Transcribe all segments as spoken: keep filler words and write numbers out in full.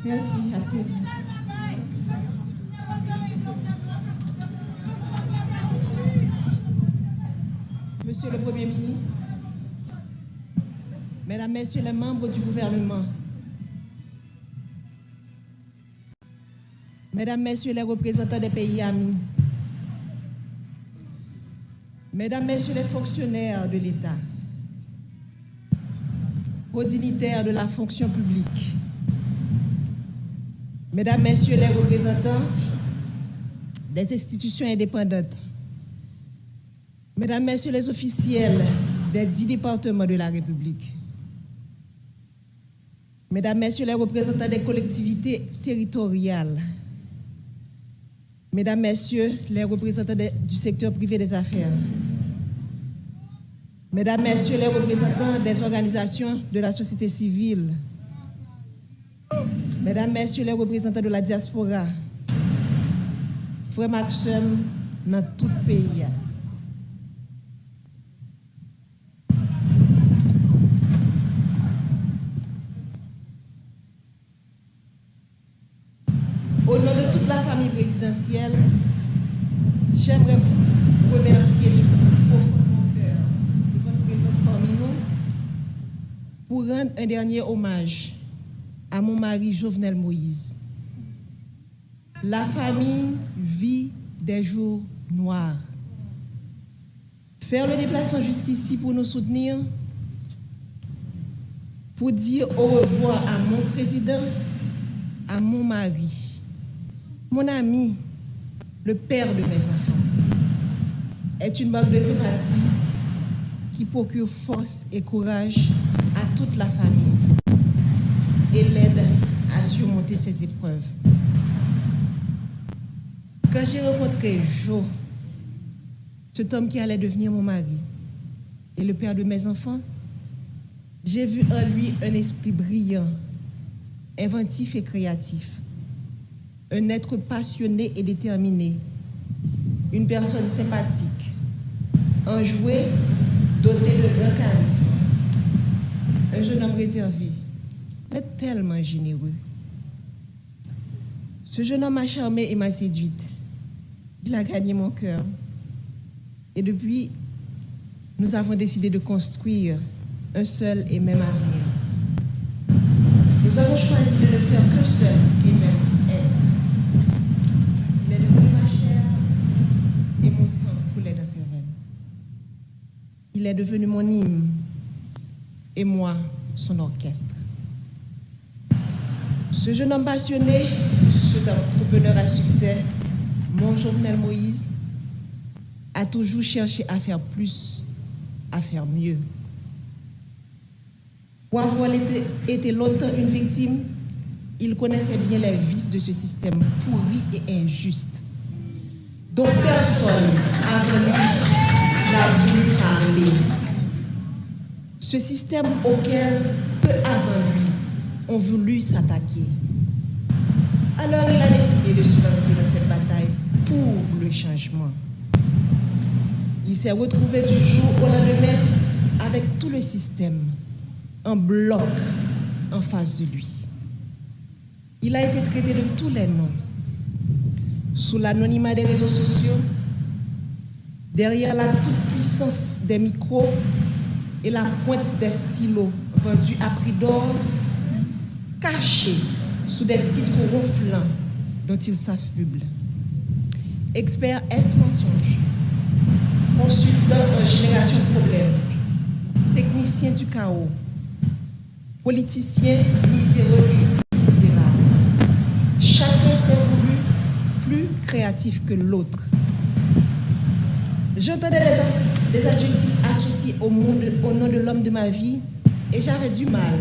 Merci, asseyez-vous. Monsieur le Premier ministre, Mesdames, Messieurs les membres du gouvernement, Mesdames, Messieurs les représentants des pays amis, Mesdames, Messieurs les fonctionnaires de l'État, hauts dignitaires de la fonction publique, Mesdames, Messieurs les représentants des institutions indépendantes, Mesdames, Messieurs les officiels des dix départements de la République, Mesdames, Messieurs les représentants des collectivités territoriales, Mesdames, Messieurs les représentants de- du secteur privé des affaires, Mesdames, Messieurs les représentants des organisations de la société civile, Mesdames, Messieurs les représentants de la diaspora, frè m ak sè m nan tout peyi a. Au nom de toute la famille présidentielle, j'aimerais vous remercier du plus profond de mon cœur de votre présence parmi nous pour rendre un dernier hommage à mon mari Jovenel Moïse. La famille vit des jours noirs. Faire le déplacement jusqu'ici pour nous soutenir, pour dire au revoir à mon président, à mon mari, mon ami, le père de mes enfants, est une marque de sympathie qui procure force et courage à toute la famille et l'aide à surmonter ces épreuves. Quand j'ai rencontré Jo, cet homme qui allait devenir mon mari et le père de mes enfants, j'ai vu en lui un esprit brillant, inventif et créatif, un être passionné et déterminé, une personne sympathique, enjouée, dotée de grand charisme, un jeune homme réservé, mais tellement généreux. Ce jeune homme m'a charmée et m'a séduite. Il a gagné mon cœur. Et depuis, nous avons décidé de construire un seul et même avenir. Nous avons choisi de ne faire qu'un seul et même être. Il est devenu ma chair et mon sang coulait dans ses veines. Il est devenu mon hymne et moi son orchestre. Ce jeune homme passionné, cet entrepreneur à succès, mon Jovenel Moïse, a toujours cherché à faire plus, à faire mieux. Pour avoir été, été longtemps une victime, il connaissait bien les vices de ce système pourri et injuste, dont personne avant lui n'a voulu parler. Ce système auquel peu avant lui ont voulu s'attaquer. Alors il a décidé de se lancer dans cette bataille pour le changement. Il s'est retrouvé du jour au lendemain avec tout le système en bloc en face de lui. Il a été traité de tous les noms. Sous l'anonymat des réseaux sociaux, derrière la toute-puissance des micros et la pointe des stylos vendus à prix d'or, caché sous des titres ronflants dont il s'affuble. Expert S mensonge, consultant en génération de problèmes, technicien du chaos, politicien miséreux et si misérable. Chacun s'est voulu plus créatif que l'autre. J'entendais des, as- des adjectifs associés au, monde, au nom de l'homme de ma vie et j'avais du mal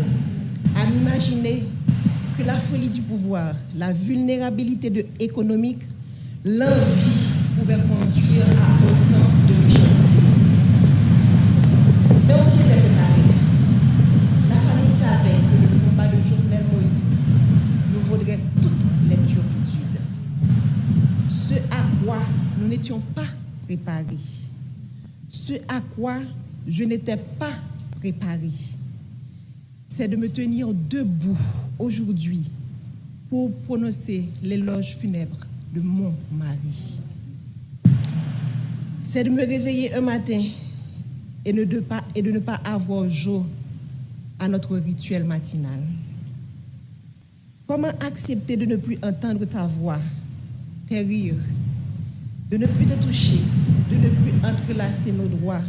à m'imaginer que la folie du pouvoir, la vulnérabilité de économique, l'envie pouvait conduire à autant de méchanceté. Mais on s'y était préparé. La famille savait que le combat de Jovenel Moïse nous vaudrait toutes les turpitudes. Ce à quoi nous n'étions pas préparés. Ce à quoi je n'étais pas préparé, c'est de me tenir debout aujourd'hui pour prononcer l'éloge funèbre de mon mari. C'est de me réveiller un matin et ne de pas, et de ne pas avoir joie à notre rituel matinal. Comment accepter de ne plus entendre ta voix, tes rires, de ne plus te toucher, de ne plus entrelacer nos doigts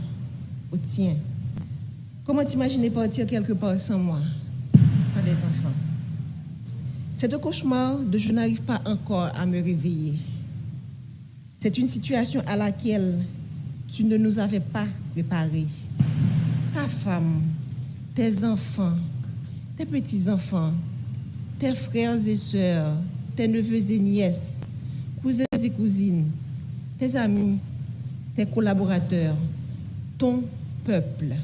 au tien? Comment t'imaginer partir quelque part sans moi, sans des enfants? C'est un cauchemar de je n'arrive pas encore à me réveiller. C'est une situation à laquelle tu ne nous avais pas préparés. Ta femme, tes enfants, tes petits-enfants, tes frères et sœurs, tes neveux et nièces, cousins et cousines, tes amis, tes collaborateurs, ton peuple.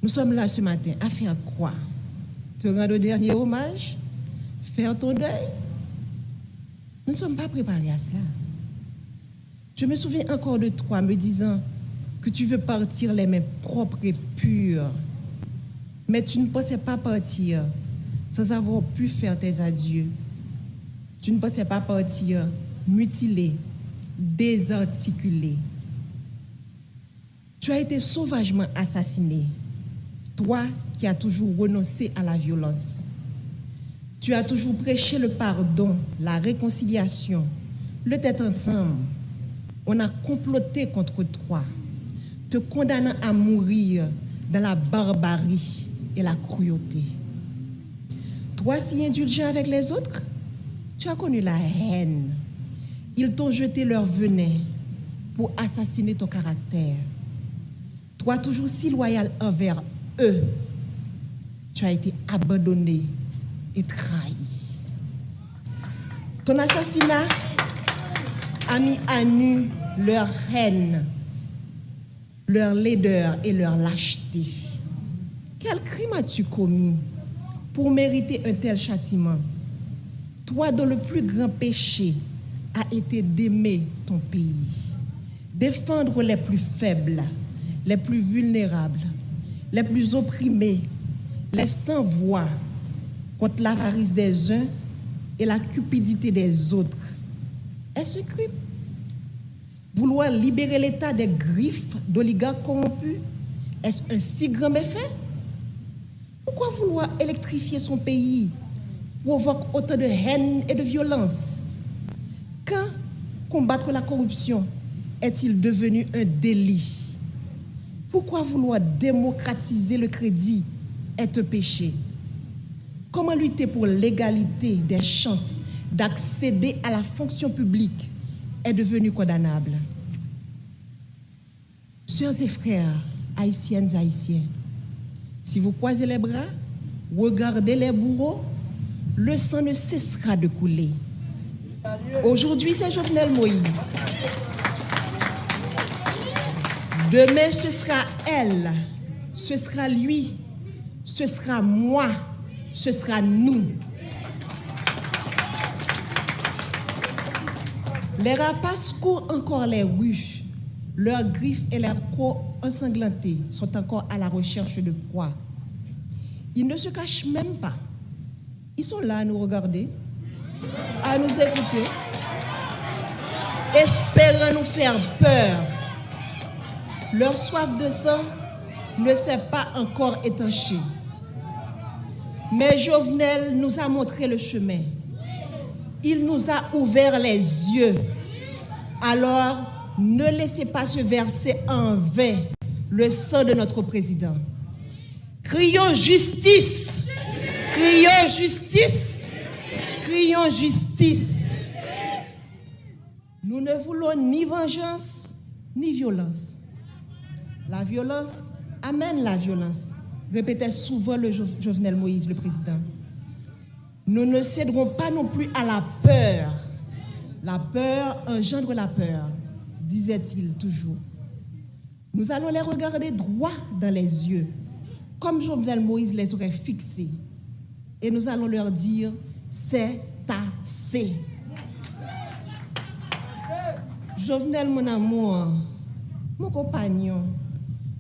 Nous sommes là ce matin à faire quoi? Te rendre un dernier hommage? Faire ton deuil? Nous ne sommes pas préparés à cela. Je me souviens encore de toi me disant que tu veux partir les mains propres et pures. Mais tu ne pensais pas partir sans avoir pu faire tes adieux. Tu ne pensais pas partir mutilé, désarticulé. Tu as été sauvagement assassiné, toi qui as toujours renoncé à la violence. Tu as toujours prêché le pardon, la réconciliation, le tête ensemble. On a comploté contre toi, te condamnant à mourir dans la barbarie et la cruauté. Toi si indulgent avec les autres, tu as connu la haine. Ils t'ont jeté leur venin pour assassiner ton caractère. Toi toujours si loyal envers eux, tu as été abandonné et trahi. Ton assassinat a mis à nu leur haine, leur laideur et leur lâcheté. Quel crime as-tu commis pour mériter un tel châtiment? Toi dont le plus grand péché a été d'aimer ton pays, défendre les plus faibles, les plus vulnérables, les plus opprimés, les sans voix, contre l'avarice des uns et la cupidité des autres. Est-ce un crime? Vouloir libérer l'État des griffes d'oligarques corrompus, est-ce un si grand méfait? Pourquoi vouloir électrifier son pays provoque autant de haine et de violence? Quand combattre la corruption est-il devenu un délit? Pourquoi vouloir démocratiser le crédit est un péché? Comment lutter pour l'égalité des chances d'accéder à la fonction publique est devenu condamnable? Sœurs et frères, haïtiennes, haïtiens, si vous croisez les bras, regardez les bourreaux, le sang ne cessera de couler. Aujourd'hui, c'est Jovenel Moïse. Demain, ce sera elle, ce sera lui, ce sera moi, ce sera nous. Les rapaces courent encore les rues. Leurs griffes et leurs crocs ensanglantées sont encore à la recherche de proies. Ils ne se cachent même pas. Ils sont là à nous regarder, à nous écouter, espérant nous faire peur. Leur soif de sang ne s'est pas encore étanchée. Mais Jovenel nous a montré le chemin. Il nous a ouvert les yeux. Alors, ne laissez pas se verser en vain le sang de notre président. Crions justice! Crions justice! Crions justice! Nous ne voulons ni vengeance, ni violence. La violence amène la violence, répétait souvent le Jo- Jovenel Moïse, le président. Nous ne céderons pas non plus à la peur. La peur engendre la peur, disait-il toujours. Nous allons les regarder droit dans les yeux, comme Jovenel Moïse les aurait fixés, et nous allons leur dire, c'est assez. Jovenel, mon amour, mon compagnon,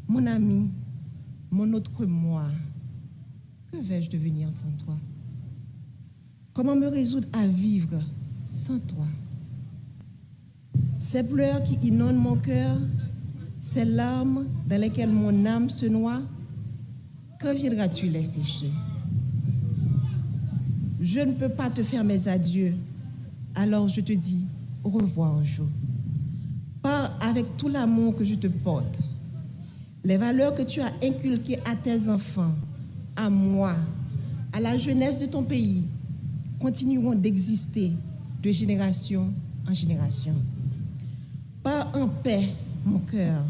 mon ami, mon autre moi, que vais-je devenir sans toi? Comment me résoudre à vivre sans toi ? Ces pleurs qui inondent mon cœur, ces larmes dans lesquelles mon âme se noie, quand viendras-tu les sécher ? Je ne peux pas te faire mes adieux, alors je te dis au revoir, Jo. Pars avec tout l'amour que je te porte. Les valeurs que tu as inculquées à tes enfants, à moi, à la jeunesse de ton pays, continueront d'exister de génération en génération. Pars en paix, mon cœur.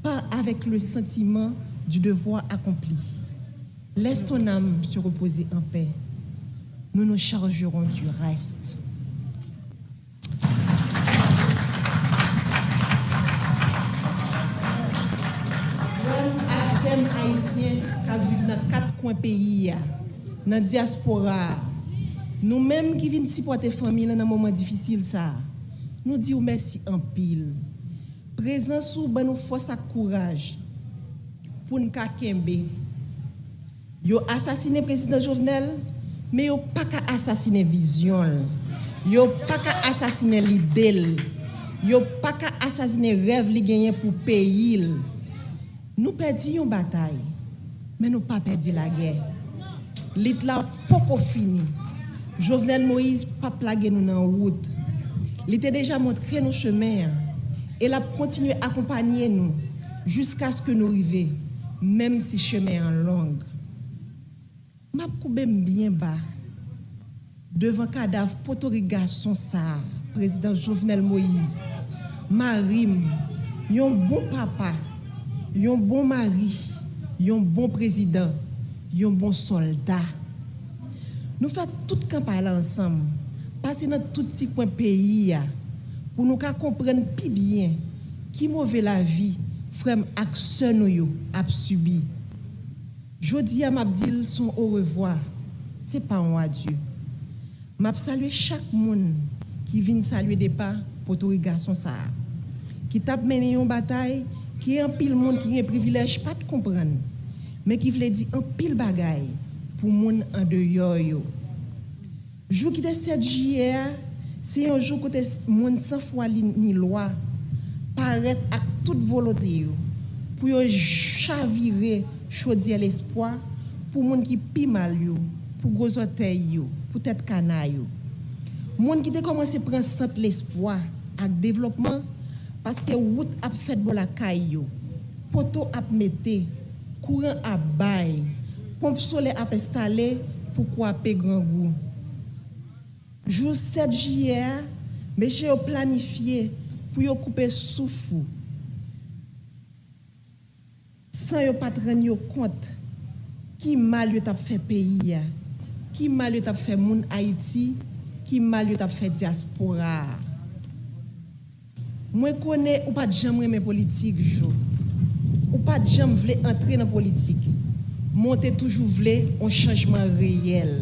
Pars avec le sentiment du devoir accompli. Laisse ton âme se reposer en paix. Nous nous chargerons du reste. Frè m ak sè m ayisyen k ap viv nan kat kwen peyi a, nan dyaspora a, nou menm ki vin sipòte fanmi lan nan moman difisil sa a, nou di w mèsi anpil. Prezans ou ban nou fòs ak kouraj pou n ka kenbe. Yo asasinen Prezidan Jovenel, men yo pa ka asasinen vizyon l. Yo pa ka asasinen lide l. Yo pa ka asasinen rèv li genyen pou peyi l. Nou pèdi yon batay, men nou pa pèdi lagè. Lit la poko fini. Jovenel Moïse p ap lage nou nan wout. Li te deja montre nou chemen an, e l ap kontinye akonpanye nou jiskaske nou rive, menm si chemen an long. M ap koube m byen ba devan kadav potorik gason sa a, Prezidan Jovenel Moïse, mari m, yon bon papa, yon bon mari, yon bon prezidan, yon bon sòlda. Nou fè tout kanpay la ansanm, pase nan tout ti kwen peyi a, pou nou ka konprann pi byen ki move lavi frè m ak sè nou yo ap sibi. Jodi a, m ap di l s on orevwa, se pa yon adye. M ap salye chak moun ki vin salye depa potorik gason sa a, ki t ap mennen yon batay ke anpil moun ki gen privilèj pa t konprann, men ki vle di anpil bagay pou moun andeyò yo. Jou ki te sèt jiyè a, se yon jou kote s-, moun san fwa li ni lwa parèt ak tout volonte yo pou yo chavire chodyè lespwa pou moun ki pi mal yo, pou gwo zòtèy yo, pou tèt kana yo. Moun ki te kòmanse pran sant lespwa ak devlòpman, paske wout ap fèt bò lakay yo, poto ap mete, kouran ap bay, ponp solè ap enstale pou kwape grangou. Jou sèt jiyè a, mesye yo planifye pou yo koupe souf ou, san yo pa t rann yo kont ki mal yo t ap fè peyi a, ki mal yo t ap fè moun Ayiti, ki mal yo t ap fè dyaspora a. Mwen konnen ou pa t janm renmen politik, Jo. Ou pa t janm vle antre nan politik, men w te toujou vle yon chanjman reyèl.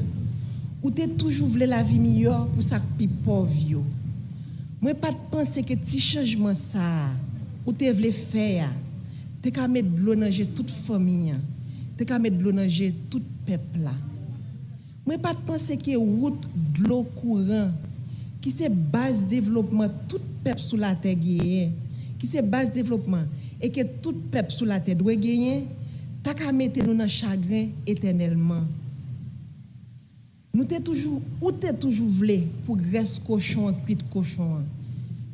Ou te toujou vle lavi miyò pou sa k pi pòv yo. Mwen pa t panse ke ti chanjman sa a ou te vle fè a te ka met dlo nan je tout fanmi an, te ka met dlo nan je tout pèp la. Mwen pa t panse ke wout, dlo, kouran, ki se baz devlopman tout pèp sou latè genyen, ki se baz devlopman e ke tout pèp sou latè dwe genyen, ta ka mete nou nan chagren etènèlman. Nou te toujou, ou te toujou vle pou grès kochon an kwit kochon an.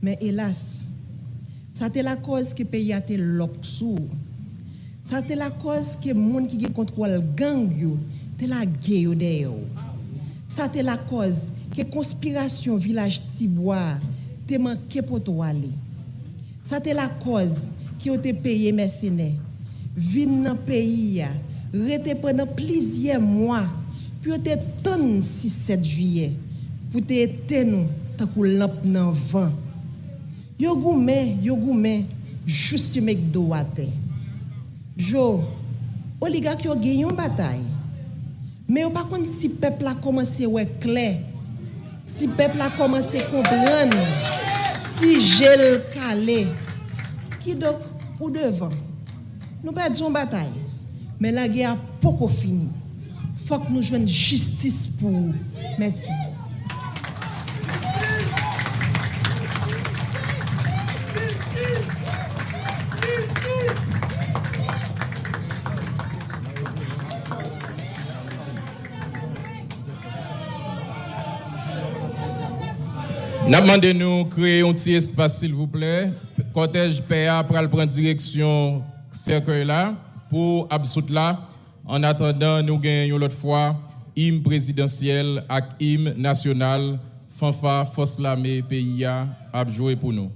Men elas, sa te lakòz ke peyi a te lòk sou ou. Sa te lakòz ke moun ki gen kontwòl gang yo te lage yo dèyè w. Sa te lakòz ke konspirasyon Vilaj Tibwa a te manke pote w ale. Sa te lakòz ke yo te peye mèsenè vin nan peyi a, rete pandan plizyè mwa pou yo te tann sis sèt jiyè pou te etenn ou tankou lanp nan van. Yo goumen, yo goumen, jis yo met do atè. Jo, oligak yo gen yon batay, men yo pa konn si pèp la kòmanse wè klè, si pèp la kòmanse konprann, si je l kale. Kidonk, ou devan. Nou pèdi yon batay, men lagè a poko fini. Fòk nou jwenn jistis pou ou. Mèsi. N ap mande nou kreye yon ti espas, silvouplè. Kòtèj pè a pral pran direksyon sèkèy la pou absolt la. Annatandan, nou gen yon lòt fwa im prezidansyèl ak im nasyonal, fanfa fòs lame peyi a ap jwe pou nou.